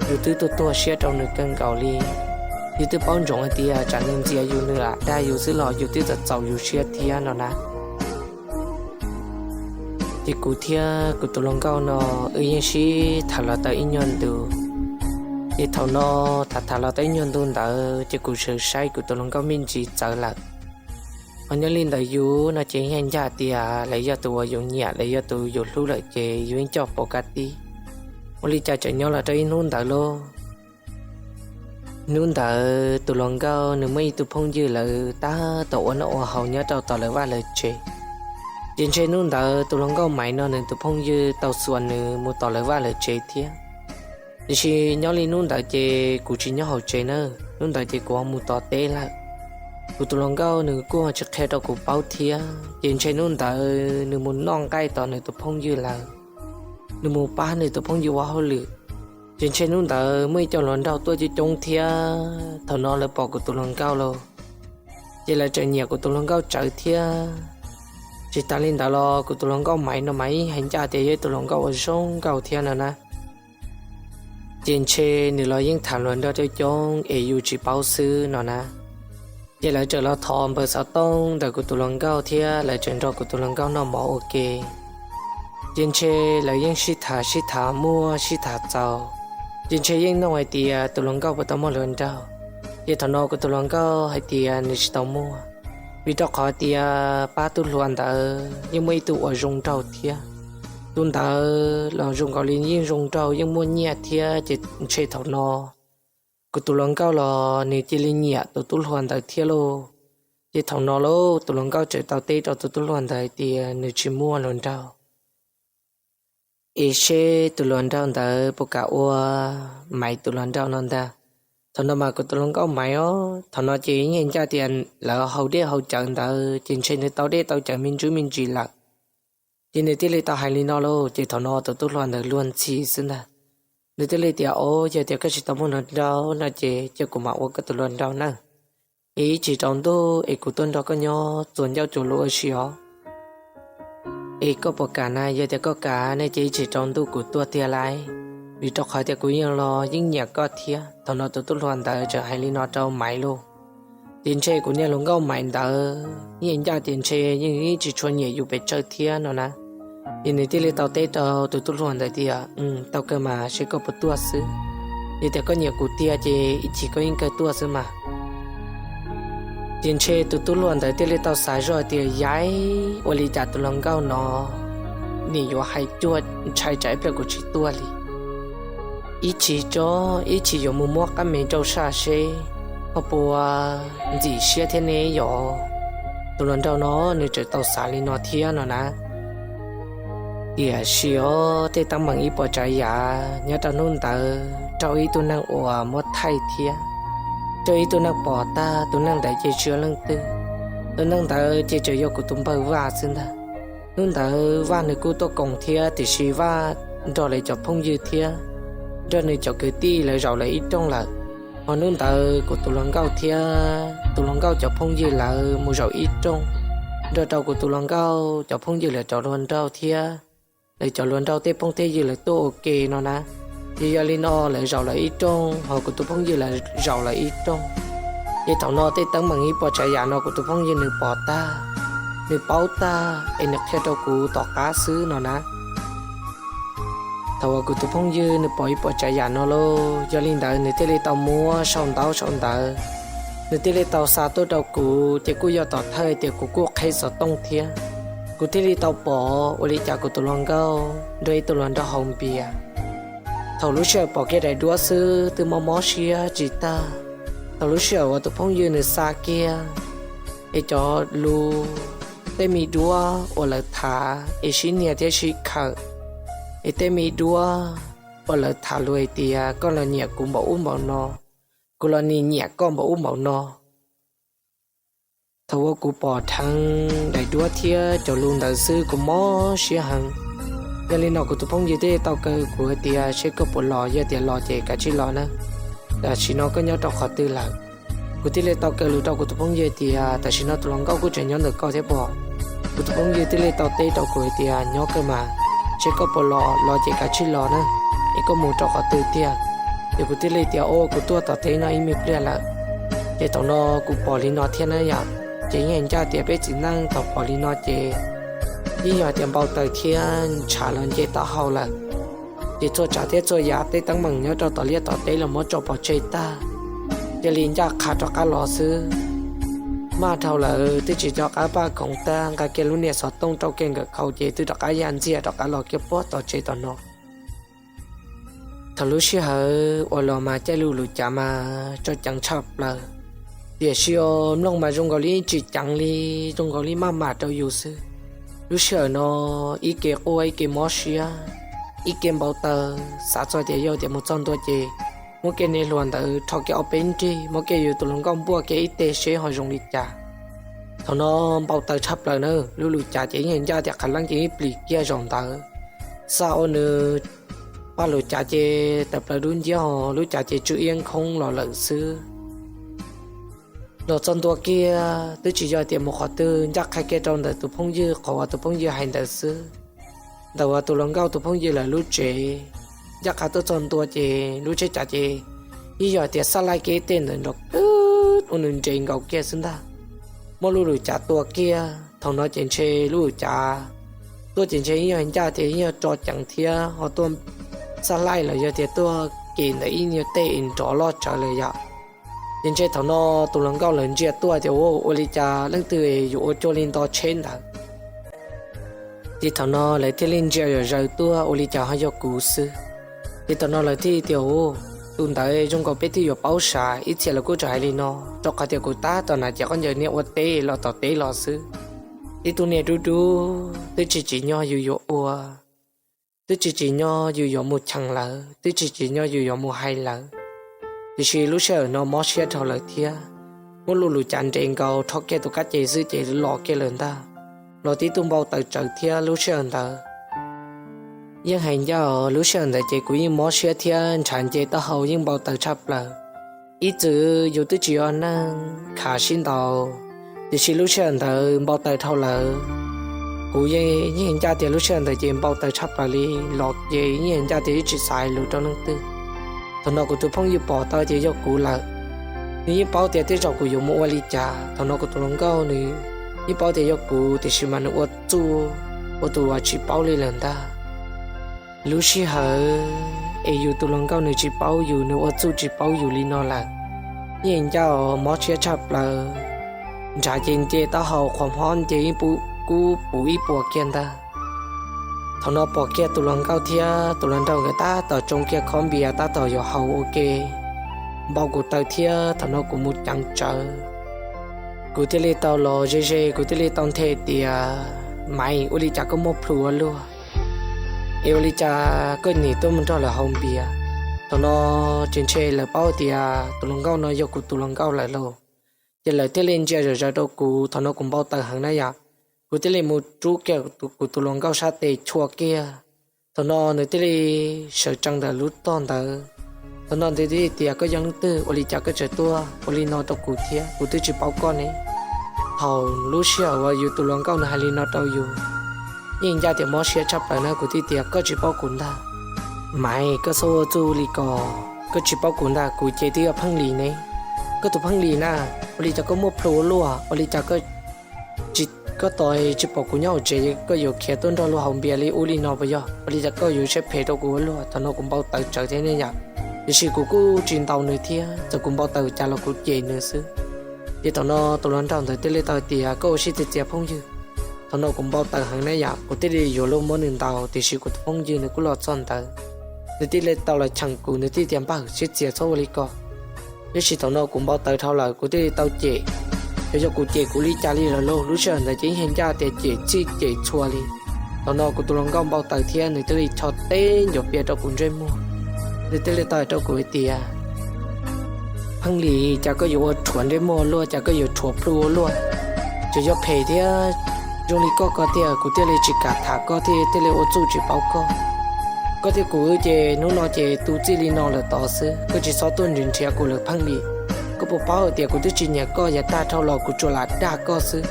yus twb tuag tuag siab rau nws kawg nkaus li. Yus twb paub ntsoov hais tias tsam nws ntxias yus nws lam dag yus xwb los yus twb txaus txaus yus siab thiab no na. Ces kuv thiab kuv tus hluas nkauj no wb yeej sib tham los tau ib nyuag ntu. Ces thaum no tham tham los tau ib nyuag ntu ntawd ces kuv sawv saib kuv tus hluas nkauj me ntsis txawv lawm. Ho nyob li ntawd yus no ces yeej ncaj tias lawv yog tus uas yus nyiam, lawv yog tus yus hlub lawm ces yus yeej coj pov ka tib. Ua li cas tseem nyob los rau ib hnub ntawd lauj, hnub ntawd tus hluas nkauj nws muaj ib tug phooj ywg lawv tab tom ua noj ua haus nyob rau tom lawv vaj lawv tsev. Ces ntshe hnub ntawd tus hluas nkauj Maiv no nws tus phooj ywg tau xuas nws mus tom lawv vaj lawv tsev thiab. Tiam sis nyob li hnub ntawd ces kuv tsis nyob hauv tsev na, hnub ntawd ces kuv ho mus tom teb lawm. Kuv tus hluas nkauj nws kuj tsis qhia rau kuv paub thiab, ces ntshe hnub ntawd nws mus noj nqaij tom nws tus phooj ywg lawm, nws mus pab nws tus phooj ywg ua hauj lwm. Ces ntshe hnub ntawd muaj ib co hluas nraug tuaj coob coob thiab, thaum no lawv pom kuv tus hluas nkauj lauj, ces lawv tseem nyiam kuv tus hluas nkauj tsawv thiab. Tsis tas li ntawd los kuv tus hluas nkauj Maiv no mas yeej hais ncaj tias yog ib tus hluas nkauj uas zoo nkauj thiab no na. Ces ntshe nws los yeej tham hluas nraug coob coob es yus tsis paub xwb no na. Ces lawv tseem los thov npawb xov tooj ntawm kuv tus hluas nkauj thiab lawv tseem nrog kuv tus hluas nkauj noj mov ua ke. Ces ntshe lawv yeej sib tham sib tham muaj sib tham txaus, ces ntshe yeej nug hais tias tus hluas nkauj puas tau muaj hluas nraug. Ces thaum no kuv tus hluas nkauj hais tias nws tsis tau muaj, vim rau qhov tias pab tub hluas ntawd yeej muaj ib tug uas zoo nraug thiab. Tus ntawd los zoo nkaus li yeej zoo nraug yeej muaj nyiaj thiab, ces ntshe thaum no kuv tus hluas nkauj los nws cia li nyiam tus tub hluas ntawd thiab lauj. Ces thaum no lauj tus hluas nkauj tseem tau teb rau tus tub hluas ntawd hais tias nws tsis muaj hluas nraug, es seb tus hluas nraug ntawd puas kam ua Maiv tus hluas nraug no ntag. Thaum no mas kuv tus hluas nkauj Maiv os, thaum no ces yeej ncaj tias lawv haus dej haus cawv ntawd ces ntshe nws tau dej tau cawv me ntsis me ntsis lawm. Ces nws thiaj li tau hais li no lauj, ces thaum no tus tub hluas ntawd luag ntxhi xwb ntag. Nws thiaj li tias, Au, yog tias koj tsis tau muaj hluas nraug no ces cia kuv mam ua koj tus hluas nraug na. Es ib tsam rau ntuj es kuv tuaj nrog koj nyob txuas ncauj txuas lus ua si os. Es koj puas kam na? Yog tias koj kam ne ces ib tsam rau ntuj kuv tuaj tiag lauj, vim rau qhov tias kuv yeej los yeej nyiam koj thiab. Thaum no tus tub hluas ntawd txawm hais li no rau Maiv lauj, ces ntshe kuv niag hluas nkauj Maiv ntawd yeej ncaj tias ntshe yeej tsis tshua nyiam yus pes tsawg thiab no na. Ces nws thiaj li tau teb rau tus tub hluas ntawd tias, Tau kawg mas, seb koj puas tuaj xwb. Yog tias koj nyiam kuv tiag ces ib chim koj yeej kawg tuaj xwb mas. Ces ntshe tus tub hluas ntawd thiaj li tau xav zoj tias, Yaiv, ua li cas tus hluas nkauj no nim yuav hais cuag ntshai tsam ib pliag kuv tsis tuaj li. Ib chim tso, ib chim yuav mus muab qab me rau saj seb ho puas ntxim siab thiab ne yom. Tus hluas nraug no nws txawm tau xav li no thiab no na. Tiam sis os, tej teeb meem ib puas tsav yam nyob rau hnub ntawd raug ib tug neeg uas muab thaij thiab, raug ib tug neeg pom tag, tus neeg ntawd ces tsis yog leej twg. Tus neeg ntawd ces tseem yog kuv tus npawg Vaj xwb ntag. Hnub ntawd Vaj nws kuj tuaj koom thiab, tiam sis Vaj nrog lawv cov phooj ywg thiab nrog nws cov kwv tij lawv zaum lawv ib rooj lawm. Ho hnub ntawd kuv tus hluas nkauj thiab tus hluas nkauj cov phooj ywg lawv mus zaum ib rooj, nrog rau kuv tus hluas nkauj cov phooj ywg lawv cov hluas nraug thiab lawv cov hluas nraug tej phooj tej ywg lawv tuaj ua ke no na. Ces yog li no lawv zaum lawv ib rooj, ho kuv tus phooj ywg lawv zaum lawv ib rooj. Ces thaum no tej teeb meem ib puas tsav yam no kuv tus phooj ywg nws pom tag, nws paub tag es nws qhia rau kuv tom qab xwb no na. Thaum uas kuv tus phooj ywg nws pom ib puas tsav yam no lauj, yog li ntawd nws thiaj li tau muab sau ntaub sau ntawv, nws thiaj li tau xa tuaj rau kuv, ces kuj yog tom thawj tias kuv kuj qheb xov tooj thiab. Kuv thiaj li tau pom ua li cas kuv tus hluas nkauj nrog ib tug hluas nraug haus npias. Thaum lub sij hawm pom kiag daim duab xwb twb mob mob siab tsis tag. Thaum lub sij hawm uas tus phooj ywg nws xa kiag, es cov lus, tej me duab uas lawv tham es sib niag thiab sib khawm, es tej me duab uas lawv tham lus hais tias koj los nyiam kuv npaum ub npaum no, kuv los nim nyiam koj npaum ub npaum no. Thaum uas kuv pom dheev daim duab thiab cov lus ntawd xwb kuv mob siab heev. Yog li no kuv tus phooj ywg thiaj li tau kaw kuv hais tias seb koj puas los, yog tias los ces kav tsij los na, tam sim no koj nyob rau qhov twg lawm? Kuv thiaj li tau kaw lus rau kuv tus phooj ywg tias tam sim no tus hluas nkauj kuj tseem nyob ntawm koj thiab pob. Kuv tus phooj ywg thiaj li tau teb rau kuv hais tias nyob kawg mas, seb koj puas los, los ces kav tsij los na, es koj mus rau qhov twg tiag? Ces kuv thiaj li tias o, kuv tuaj tom teb no ib me pliag lawm. Ces thaum no kuv pom li no thiab na yom, ces yeej ncaj tias peb txiv neej thaum pom li no ces yeej yog tias npau taws thiab ntshav los nce taub hau lawm. Ces txhua tsav thiab txhua yam tej teeb meem nyob rau tom liaj tom teb los muab tso pov tseg tag, cia li ncaj qha rov qab los xwb. Maj dhau lawm twb tsis nco qab paj khoov tag, nqa kiag lub niag xov tooj rau kiag nkawm khau ces twb rov qab ya ntxiag rov qab los kiag puag tom tsev tom no. Thaum lub sij hawm uas los mas caij lus lus cav mas tso ceev tshaj plaws, tiam sis os mloog mas zoo nkaus li tsis ceev li, zoo nkaus li maj mam rau yus xwb. Lub sij hawm no ib ke quaj ib ke mob siab, ib ke npau taws, xav txog tias yog tias mus txog ntua ces muab kiag niag hluas ntawd rho kiag ob peb nrig, muab kiag yus tus hluas nkauj npuaj kiag ib teg seb ho zoo li cas. Thaum no npau taws tshaj plaws na, lub lus cav ces yeej hais ncaj tias qhov leej ces yeej plis kiag zaum ntawd. Xaj ua nws paj lus cav ces tawm plaws dub nciab ho lub cav ces tsw iab nkhoob los lawm xwb. Los txog ntua kiag twb tsis yog tias mus qhov twg, ncaj qha kiag rau ntawm tus phooj ywg qhov uas tus phooj ywg hais ntawd xwb. Ntawm uas tus hluas nkauj tus phooj ywg lawv lub tsev, ncaj qha tuaj txog ntua ces lub tsheb cav ces yeej yog tias xaj laij kiag ib teg ntawd nrov kawg ua nws nres nkaus kiag xwb ntag. Muab lub lus cav tua kiag, thaum no ces ntshe lub lus cav tuaj ces ntshe yeej yog ncaj tias yeej yog ro ceev thiab ho tuaj xaj laij los yog tias tuaj kem ntawm ib nyuag teg es nrov loj tsawv lawm yom. Ces ntshe thaum no tus hluas nkauj lawv ntsia tuaj tias, Ua li cas leej twg yuav ua cuag li nto tsheb ntawd? Ces thaum no lawv thiaj li ntsia zom zaws tuaj ua li cas ho yog kuv xwb. Ces thaum no lawv thiaj tias, Ua, tus ntawd zoo nkaus peb twb yuav paub sav, ib txhia lawv kuj tseem hais li no, rau qhov tias kuv tab tom hnav cev khaub ncaws niag ua teb los tom teb los xwb. Ib tug niag dub dub twb tsis tsim nyog yus yuav ua, twb tsis tsim nyog yus yuav mus cheem lawv, twb tsis tsim nyog yus yuav mus hais lawv. Tiam sis lub sij hawm no mob siab dhau lawm thiab, muab lub lus cav nres nkaus rho kiag tus kab ces xwb ces los kiag lawm ntag. Los tib tug npau taws tsawv thiab lub sij hawm ntawd. Yeej hais ncaj os, lub sij hawm ntawd ces kuv yeej mob siab thiab ntshav nce taub hau yeej npau taws tshaj plaws. Ib txwm yus twb tsis yog neeg khav sib ntaus, tiam sis lub sij hawm ntawd npau taws dhau lawm. Kuv yeej hais ncaj tias lub sij hawm ntawd ces npau taws tshaj plaws li, los ces yeej hais ncaj tias yeej tsis xav hais lus rau leej twg. Thaum no kuv tus phooj ywg pom tau tias yog kuv lawm, nws yeej paub tias tej zaum kuv yuav mus ua li cas. Thaum no kuv tus hluas nkauj nws yeej paub tias yog kuv, tiam sis mas nws ua txuj ua tus uas tsis paub li lawm ntag. Lub sij hawm es yus tus hluas nkauj nws tsis paub yus, nws ua txuj tsis paub yus li no lawm, yeej ncaj os, mob siab tshaj plaws. Ntshav ces nce taub hau, qhov hmob nce yeej kub puv ib puas kiag ntag. Thaum no pom kiag tus hluas nkauj thiab tus hluas nraug nkawd tab tom tsoo kiag khob npias tab tom yuav haus ua ke, npau kuv taws thiab thaum no kuv mus ceev tsawv. Kuv thiaj li tau los ze ze, kuv thiaj li tau nthe tias, Maiv, ua li cas koj muaj plhu ua luaj? Es ua li cas koj nim tuaj mus nrog lawv haus npias? Thaum no ces ntshe lawv paub tias tus hluas nkauj no yog kuv tus hluas nkauj lawm lauj. Ces lawv thiaj li ntsia zom zaws rau kuv, thaum no kuv npau taws heev na yom. Kuv thiaj li mus rub kiag kuv tus hluas nkauj sab tes chua kiag. Thaum no nws thiaj li sawv tsees ntawm lub tog ntawd. Thaum no nws thiaj tias, Koj yog leej twg? Ua li cas koj tseem tuaj ua li no rau kuv thiab? Kuv twb tsis paub koj ne. Thaum lub sij hawm uas yus tus hluas nkauj nws hais li no rau yus, yeej ncaj tias mob siab tshaj plaws na, kuv thiaj tias, Koj tsis paub kuv ntag. Maiv, koj txhob ua txuj li ko, koj tsis paub kuv ntag, kuv ces twb yog Pheej Lis ne. Koj tus Pheej Lis na, ua li cas koj muaj plhu ua luaj? Ua li cas koj tsis, koj tos tsis pom kuv nyob hauv tsev, koj yuav khiav tuaj nrog luag haus npias li ub li no puas yog? Ua li cas koj yuav siab phem rau kuv ua luaj? Thaum no kuv npau taws tsawv thiab ne yom, tiam sis kuv kuj tsis ntaus nws thiab, txawm kuv npau taws cas los kuv cem nws xwb. Ces thaum no tus hluas nraug ntawd thiaj li tau tias, Koj ua siab txias txias phooj ywg. Thaum no kuv npau taws heev na yom, kuv thiaj li yuav luag muab nws ntaus, tiam sis kuv tus phooj ywg nws kuj los txog ntawd, nws thiaj li tau los cheem kuv, nws thiaj tias, Npawg, siab txias txhob ua li ko. Tiam sis thaum no kuv npau taws dhau lawm, kuv thiaj li tau cem. Yog, yog kuv cem kuv li cas li lawm lauj? Lub sij hawm ntawd ces yeej hais ncaj tias cem txhij cem txhua li. Thaum no kuv tus hluas nkauj npau taws thiab nws thiaj li cho teb ncuav pias rau kuv ntsej muag. Nws thiaj li tau hais rau kuv hais tias, Pheej Lis, cas koj yuav ua rhuav ntsej muag ua luaj, cas koj yuav rhuav plhu ua luaj? Tseem yog phem thiab zoo li koj ko tiag, kuv thiaj li tsis kam tham koj thiab thiaj li ua txuj tsis paub koj. Koj thiab kuv ces hnub no ces tu txij li no lawm tod xwb, koj tsis txhob tuaj nrhiav nrhiav kuv lawm Pheej Lis. Koj puas paub hais tias kuv twb tsis nyiam koj, yav tag dhau los kuv tsuas lam dag koj xwb.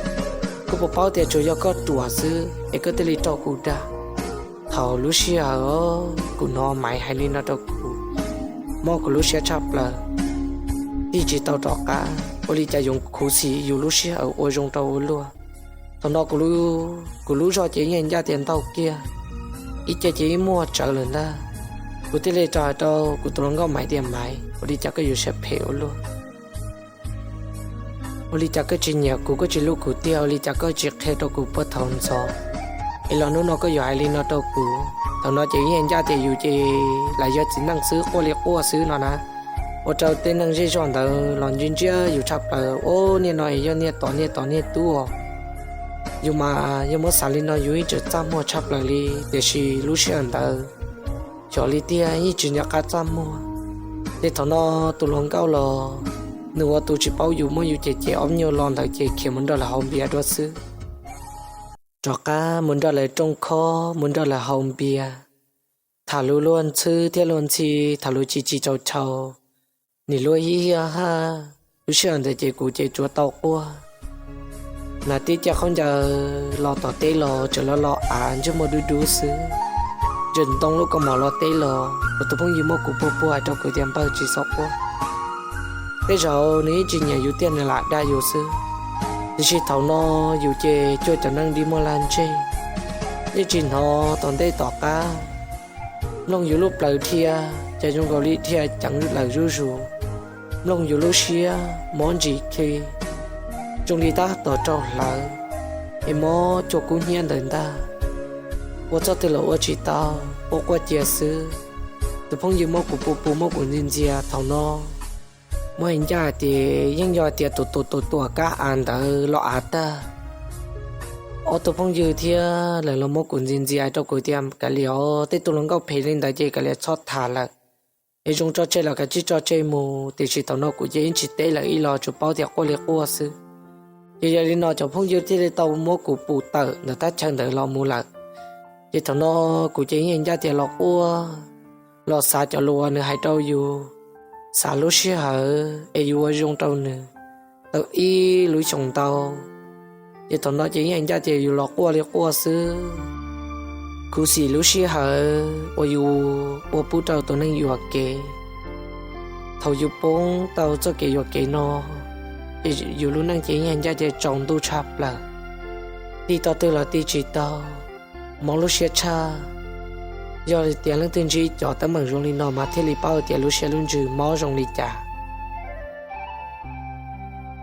Koj puas paub tias tsuas yog koj ruam xwb es koj thiaj li raug kuv dag? Thaum lub sij hawm kuv hnov Maiv hais li no rau kuv, mob kuv lub siab tshaj plaws, tig tsis tau rov qab. Ua li cas yuav khuv xim yus lub sij hawm ua zoo rau ua luaj. Thaum no kuv lub zog ces yeej ncaj tias ntaug kiag, ib ce ces yeej muag tsawv lawm ntag. Kuv thiaj li rov hais rau kuv tus hluas nkauj Maiv tias, Maiv, ua li cas koj yuav siab phem ua luaj? Ua li cas koj tsis nyiam kuv, koj tsis hlub kuv tiag? Ua li cas koj tsis qhia rau kuv puag thaum ntxov es los hnub no koj yuav hais li no rau kuv? Thaum no ces yeej ncaj tias yus ces lam yog txiv neej xwb, quaj li quaj xwb no na. Ua rau tej neeg zej zog ntawd los ntsia ntsia yus tshaj plaws, ua niaj no yog niaj tod niaj tod niaj tub os. Yus mas yog muab xav li no yus yeej tseem txaj muag tshaj plaws li, tiam sis lub sij hawm ntawd xyov li tiag yeej tsis nco qab txaj muag. Ces thaum no tus hluas nkauj los, nws ua tus tsis paub yus, muab yus cem cem ob nyuag lo ntawd ces khiav mus nrog lawv haus npias dua xwb. Rov qab mus nrog lawv rooj khob, mus nrog lawv haus npias, tham lus luag ntxhwb thiab luag ntxhi, tham lus ci ci tsaus tsaus, nim luaj hiab hiab haj. Lub sij hawm ntawd ces kuv ces tsuav tau quaj. Nas tib ca khaub ncaws los tom teb los tseem los los av ntsej muag dub dub xwb. Ntsia ntoo lub kaus mom los teb los, kuv tus phooj ywg muab kuv puag puag hais rau kuv tias npawg tsis txhob quaj. Tej zaum nws yeej tsis nyiam yus tiag, nws lam dag yus xwb. Tiam sis thaum no yus ces cuag cov neeg dig muaj lag ntseg, yeej tsis hnov tom ntej tom qab. Mloog yus lub plawv dhia, cas zoo nkaus li dhia ceev lawm zuj zus. Mloog yus lub siab mob ntsis khi, zoo li tab tom raug hlawv, es mob cuag kub hnyiab ntawd ntag. Ua txoj twg los ua tsis tau, quaj quaj cia xwb. Tus phooj ywg muab kuv puag puag, muab kuv ntxias ntxias thaum no, muab hais ncaj hais tias yeej yog hais tias tus tus tus tuam kab av ntawd los av tag. Ob tug phooj ywg thiab lawv los muab kuv ntxias ntxias rau kuv tias kav liam os, tej tug hluas nkauj phem li ntawd ces kav liam txhob tham lawm, es zoo tso tseg los kav tsij tso tseg mus. Tiam sis thaum no kuv ces yeej tsis teb lawv ib los, tsuas paub tias quaj li quaj xwb. Ces yog li no cov phooj ywg thiaj li tau muab kuv pus tawm ntawm thaj chaw ntawd los mus lawm. Ces thaum no kuv ces yeej hais ncaj tias los quaj, los xav cov lus uas nws hais rau yus, xav lub sij hawm es yus ua zoo rau nws tau ib lub xyoos ntau. Ces thaum no ces yeej hais ncaj tias yus los quaj li quaj xwb. Khuv xim lub sij hawm uas yus ua pub rau tus neeg yuam kev. Thaum yus poob tau txoj kev yuam kev no, ces yus lub neej ces yeej hais ncaj tias tsaus ntuj tshaj plaws, ti tog twg los ti tsis tau, mob lub siab tshaj. Yog tias leej twg ntsib cov teeb meem zoo li no mas thiaj li paub tias lub siab lub ntsws mob zoo li cas.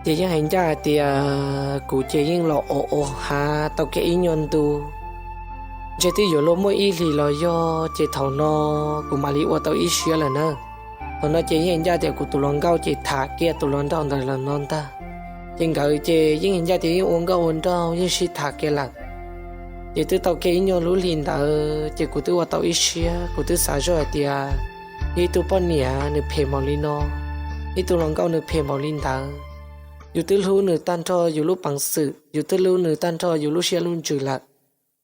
Ces yeej hais ncaj hais tias kuv ces yeej los ua ua hav tau kiag ib nyuag ntu, ntshe twb yuav luag muaj ib hlis los yog, ces thaum no kuv mam li ua tau ib siab lawm na. Thaum no ces yeej hais ncaj tias kuv tus hluas nkauj ces tham kiag tus hluas nraug ntawd los no ntag. Ces nkawd ces yeej hais ncaj tias yeej ua nkauj ua nraug yeej sib tham kiag lawm. Ces twb tau kiag ib nyuag lub hlis ntawd ces kuv twb ua tau ib siab, kuv twb xav zoj hais tias yog ib tug poj niam nws phem npaum li no, ib tug hluas nkauj nws phem npaum li ntawd. Yus twb hlub nws tag nrho yus lub peev xwm, yus twb hlub nws tag nrho yus lub siab lub ntsws lawm.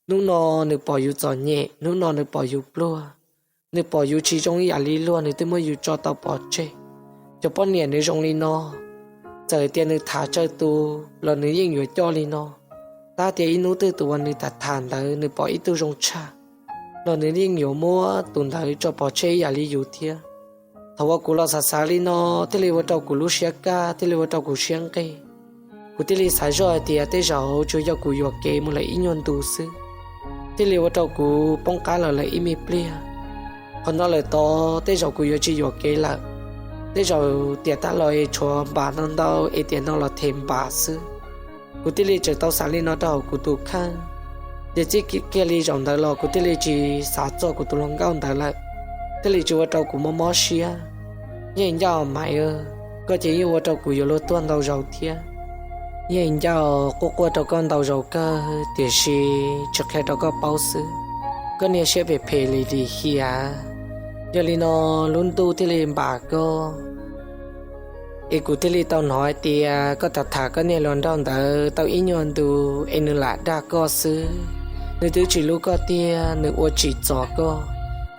Hnub no nws pom yus txom nyem, hnub no nws pom yus pluag, nws pom yus tsis zoo ib yam li luag, nws twb muab yus tso tau pov tseg. Cov poj niam nws zoo li no, txawm tias nws tham tsawg tus los nws yeej yuav coj li no. Tab tias ib hnub twg tus uas nws tham tham ntawd nws pom ib tug zoo tshaj los nws yeej yuav muab tus ntawd tso pov tseg ib yam li yus thiab. Thaum uas kuv los xav xav li no, thiaj li ua rau kuv lub siab kaj, thiaj li ua rau kuv siab nqig. Kuv thiaj li xav zoj hais tias tej zaum tsuas yog kuv yuam kev mus lawm ib nyuag ntu xwb, thiaj li ua rau kuv poob qab los lawm ib me pliag. Qhov no lawm tod tej zaum kuv yuav tsis yuam kev lawm. Tej zaum tiam tag los es tshuav npam no ntau es tiam no los them npam xwb. Kuv thiaj li tseem tau xav li no rau hauv kuv tus kheej. Ces txij kiag li zaum ntawd los kuv thiaj li tsis xav txog kuv tus hluas nkauj ntawd lawm, thiaj li tsis ua rau kuv mob mob siab. Yeej ncaj os Maiv, koj ces yeej ua rau kuv yuav luag tuag ntau zaus thiab. Yeej ncaj os, quaj quaj rau koj ntau zaus kawg tiam sis tsis qhia rau koj paub xwb. Koj niag siab phem phem lim lim hiam. Yog li no lub ntuj thiaj li npam koj, es kuv thiaj li tau hnov hais tias koj tham tham koj niag hluas nraug ntawd tau ib nyuag ntu, es nws lam dag koj xwb. Nws twb tsis hlub koj tiag, nws ua tsim txom koj,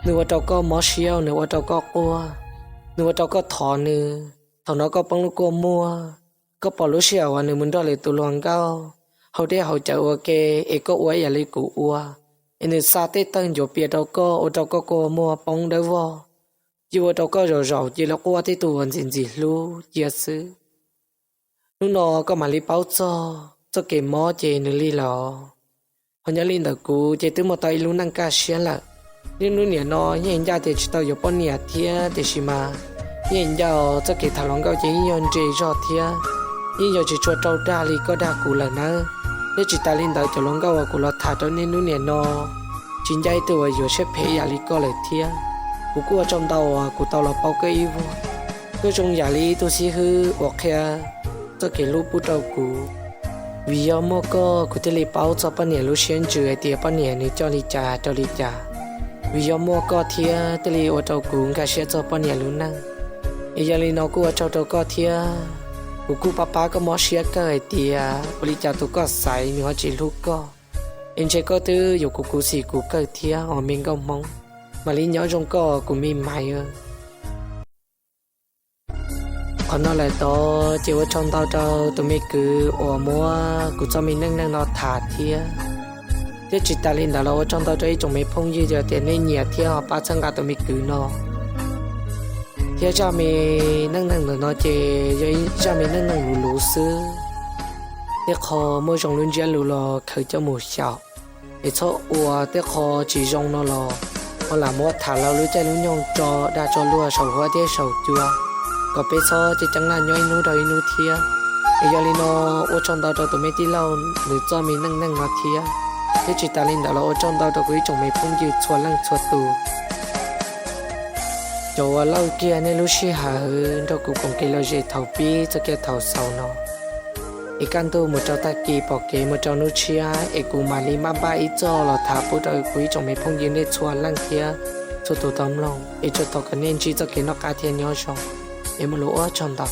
nws ua rau koj mob siab, nws ua rau koj quaj, nws ua rau koj thov nws. Thaum no koj poob lub kua muag, koj pom lub sij hawm uas nws mus nrog lwm tus hluas nkauj haus dej haus cawv ua ke, es koj ua ib yam li kuv ua, es nws xa tej tawg ncuav pias rau koj, ua rau koj kua muag poob dawb vog, ces ua rau koj zaum zaum cia li quaj tib tug uas ntxim ntxim hlub cia xwb. Hnub no koj mam li paub txog txoj kev mob ces nws lig lawm. Ho nyob li ntawm kuv ces twb muaj tau ib lub neej kaj siab lawm. Niaj hnub niam no yeej ncaj tias tsis tau yuav poj niam thiab, tiam sis mas yeej ncaj os, txoj kev tham hluas nkauj ces yeej yog nres zog thiab, yeej yog tsis tshua raug dag li koj dag kuv lawm nawb. Thiab tsis tas li ntawd cov hluas nkauj uas kuv los tham rau niaj hnub niam no tsis ncaj ib tug uas yuav siab phem ib yam li koj lawm thiab. Kuv kuj ua tsaug ntau uas kuv tau los paub koj ib vuag. Koj zoo yam li ib tug xib hwb uas qhia txoj kev hlub pub rau kuv. Vim yog muaj koj kuv thiaj li paub txog poj niam lub siab ntsws hais tias poj niam nws coj li cas rau li cas. Vim yog muaj koj thiab thiaj li ua rau kuv nkag siab txog poj niam lub neej. Es yog li no kuj ua tsaug rau koj thiab. Kuv kuj pab pab koj mob siab kawg hais tias ua li cas tus koj xaiv nws ho tsis hlub koj. Es ntshe koj twb yuav kuv khuv xim kuv kawg thiab os me nkauj Hmoob. Mam li nyob zoo koj kuv me maiv. Qhov no lawm tod ces ua tsaug ntau rau tus me kwv uas muab kuv txoj me neej neeg no tham thiab. Thiab tsis tas li ntawd los ua tsaug ntau rau ib tsoom me phooj ywg yog tias nej nyiam thiab ho pab txhawb nqa tus me kwv no. Thiab zaj me neej neeg ntawm no ces yog ib zaj me neej neeg luv luv xwb. Tej qho muaj zoo lub ntsiab lus los khaws coj mus xyaum, es txhob ua tej qho tsis zoo no los ho lam muab tham laug lub caij lub nyoog tso dag tso luag saum huab thiab saum cua, kom peb txhob ceeb ceeb naj nyob ib hnub rau ib hnub thiab. Es yog li no ua tsaug ntau rau tus me tij laug nws txoj me neej neeg no thiab. Thiab tsis tas li ntawd los ua tsaug ntau rau kuv ib tsoom me phooj ywg txhua leej txhua tus, cov uas lauj kiag nej lub sij hawm nrog kuv koom kev lom zem thaum pib txoj kev thaum xaus no. Es kaj ntug mus rau tag kis pom kev mus rau hnub tshiab es kuv mam li npaj npaj ib txoj los tham pub rau kuv ib tsoom me phooj ywg nej txhua leej thiab txhua tus tau mloog. Es tsuas thov kom nej ntsib txoj kev noj qab thiab nyob zoo, es mam li ua tsaug ntau.